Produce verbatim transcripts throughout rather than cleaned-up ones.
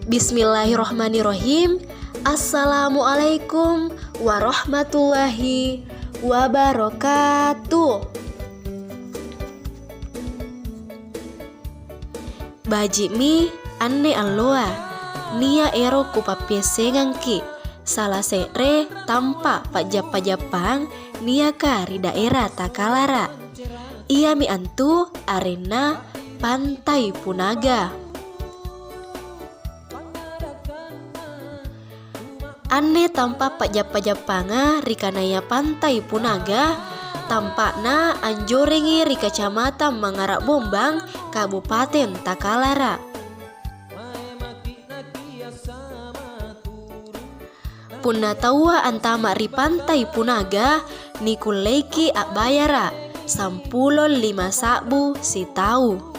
Bismillahirrahmanirrahim. Assalamualaikum warahmatullahi wabarakatuh. Baji'mi anne alloa, nia' ero' kupappiassengangki' sala se're tampa' pa'jappa-jappang niaka ri daera Takalara'. Iami antu arenna Pantai Punaga. Anne tampa' pa'jappa-jappanga rikanaya Pantai Punaga, tampa'na anjorengi ri Kacamatan Mangara' Bombang, Kabupaten Takalara'. Punna taua antama' ri Pantai Punaga, nikulleiki' a'bayara' sampulo lima sa'bu sitau.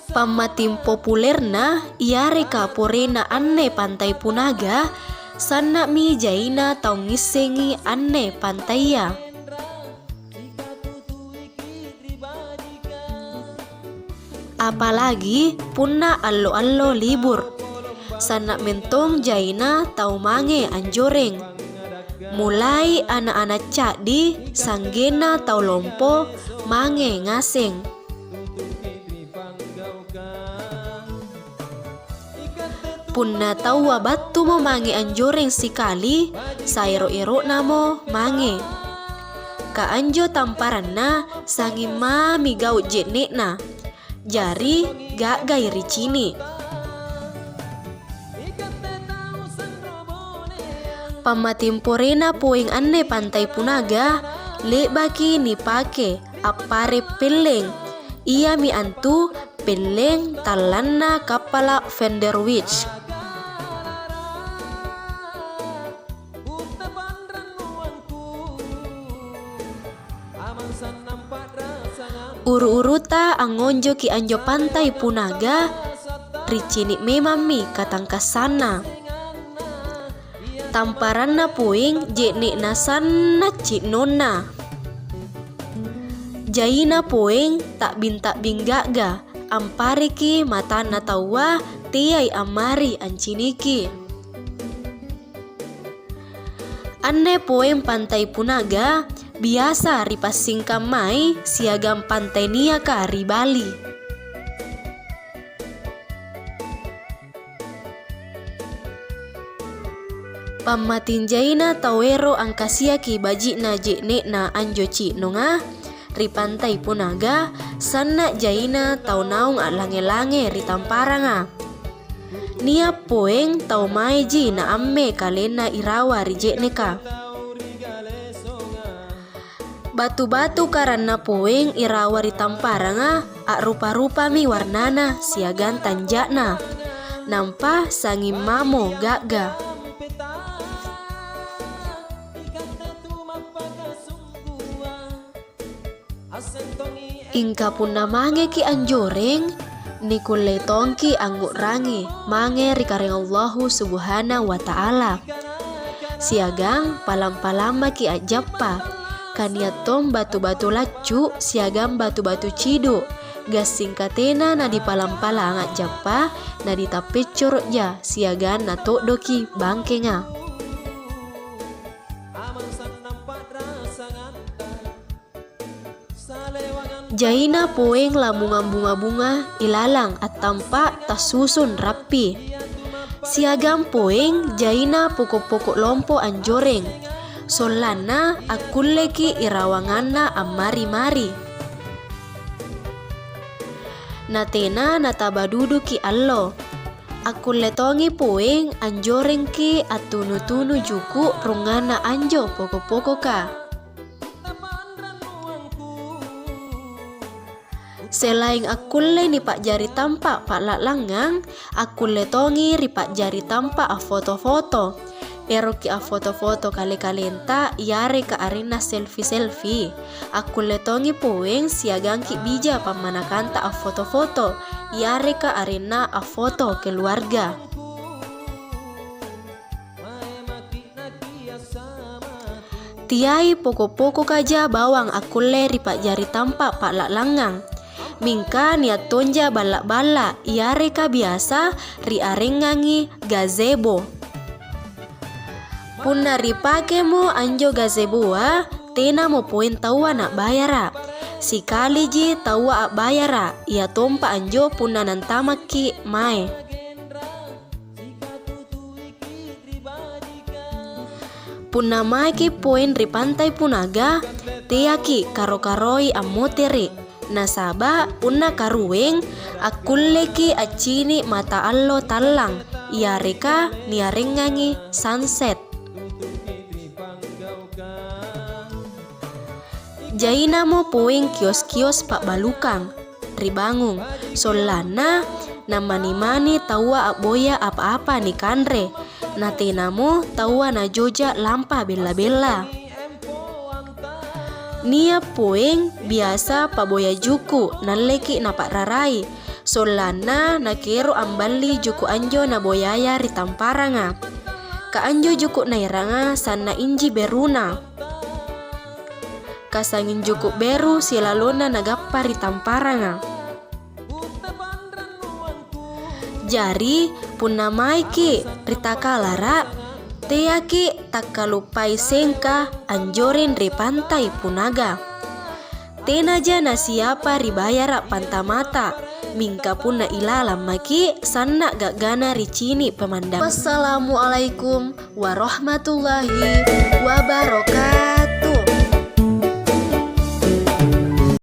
Pammating populerna yareka porena anne Pantai Punaga, sanna'mi jaina tau ngissengi anne pantaiya. Apalagi punna allo-allo libur, sanna' mentong jaina tau mange anjoreng. Mulai ana'-ana' ca'di, sa'genna tau lompo mange ngaseng. Punna taua battumo mange anjoreng sikali, saero-ero'namo mange. Ka anjo tamparanna sanging mami gau' je'ne'na, jari ga'gai ricini'. Pammatimporena poeng anne Pantai Punaga, le'baki nipake appare' pelleng, iami antu pelleng tallanna kappala' Van der Wijck. Uru-uruta angngonjoki anjo Pantai Punaga, ricini' memammi katangkassanna. Tamparanna poeng je'ne'na sanna' ci'nonna. Jaina poeng ta'bing-ta'bing ga'ga, ampareki matanna taua teai ammari anciniki. Anne poeng Pantai Punaga biasa ripassingkang mai siagang pantai niaka ri Bali. Pammating jaina tau ero' angkasiaki baji'na je'ne'na anjo ci'nonga ri Pantai Punaga, sanna' jaina tau naung a'lange-lange ri tamparanga. Nia' poeng tau maeji naamme kalenna irawa ri je'neka. Batu-batu karanna poeng irawa ri tamparanga a'rupa-rupami warnana siagang tanja'na, nampa sanging mamo ga'ga. Ingka punna mangeki anjoreng, nikulle tongki angngu'rangi mange ri Karaeng Allahu Subhanahu wa Ta'ala. Siagang palang-palang maki a'jappa, kania' tong batu-batu laccu siagang batu-batu cidu', gassing katena nadipalang-palang a'jappa, naditappeccoro'ja siagang nato'doki bangkenga. Jaina poeng lamungang bunga-bunga ilalang attampa tassusun rappi. Siagang poeng jaina poko'-poko' lompo anjoreng, sollanna akkulleki irawanganna ammari-mari. Natena nataba duduki allo. Akkulle tongi poeng anjorengki attunu-tunu juku' runganna anjo poko'-pokoka. Selaing akkulle nipa'jari tampa' pa'la'langngang, akkulle tongi ripa'jari tampa' affoto-foto. Eroki affoto-foto kale-kalenta yareka arenna selfie-selfie. Akkulle tongi poeng siagangki bija pammanakanta affoto-foto yareka arenna affoto keluarga. Teai poko'-pokokaja bawang akkulle ripa'jari tampa' pa'la'langngang. Mingka nia' tonja balla'-balla', yareka biasa riarengngangi gazebo. Punna ripakemo anjo gazeboa, tenamo poeng taua na'bayara'. Sikaliji taua a'bayara', iatompa anjo punna nantamakki' mae. Punna maeki' poeng ri Pantai Punaga, teaki' karo-karoi ammotere', nasaba' punna karueng, akkulleki' accini' mata allo tallang, yareka niarengngangi sunset. Jainamo poeng kios-kios pa'balukang ribangung, sollanna namani-mani taua a'boya apa-apa nikanre, natenamo taua najoja lampa bella-bella. Nia' poeng biasa pa'boya juku' nalleki' napa'rarai, sollanna nakero' amballi juku' anjo naboyaya ri tamparanga. Ka anjo juku' naeranga sanna' inji beruna. Kasanging juku' beru silalonna nagappa ri tamparanga. Jari, punna maeki' ri Takalara', teaki' takkaluppai sengka anjoreng ri Pantai Punaga. Tenaja nasiapa ribayara' pantamata, mingka punna ilalang maki', sanna' ga'gana ricini' pemandang. Wassalamualaikum warahmatullahi wabarakatuh.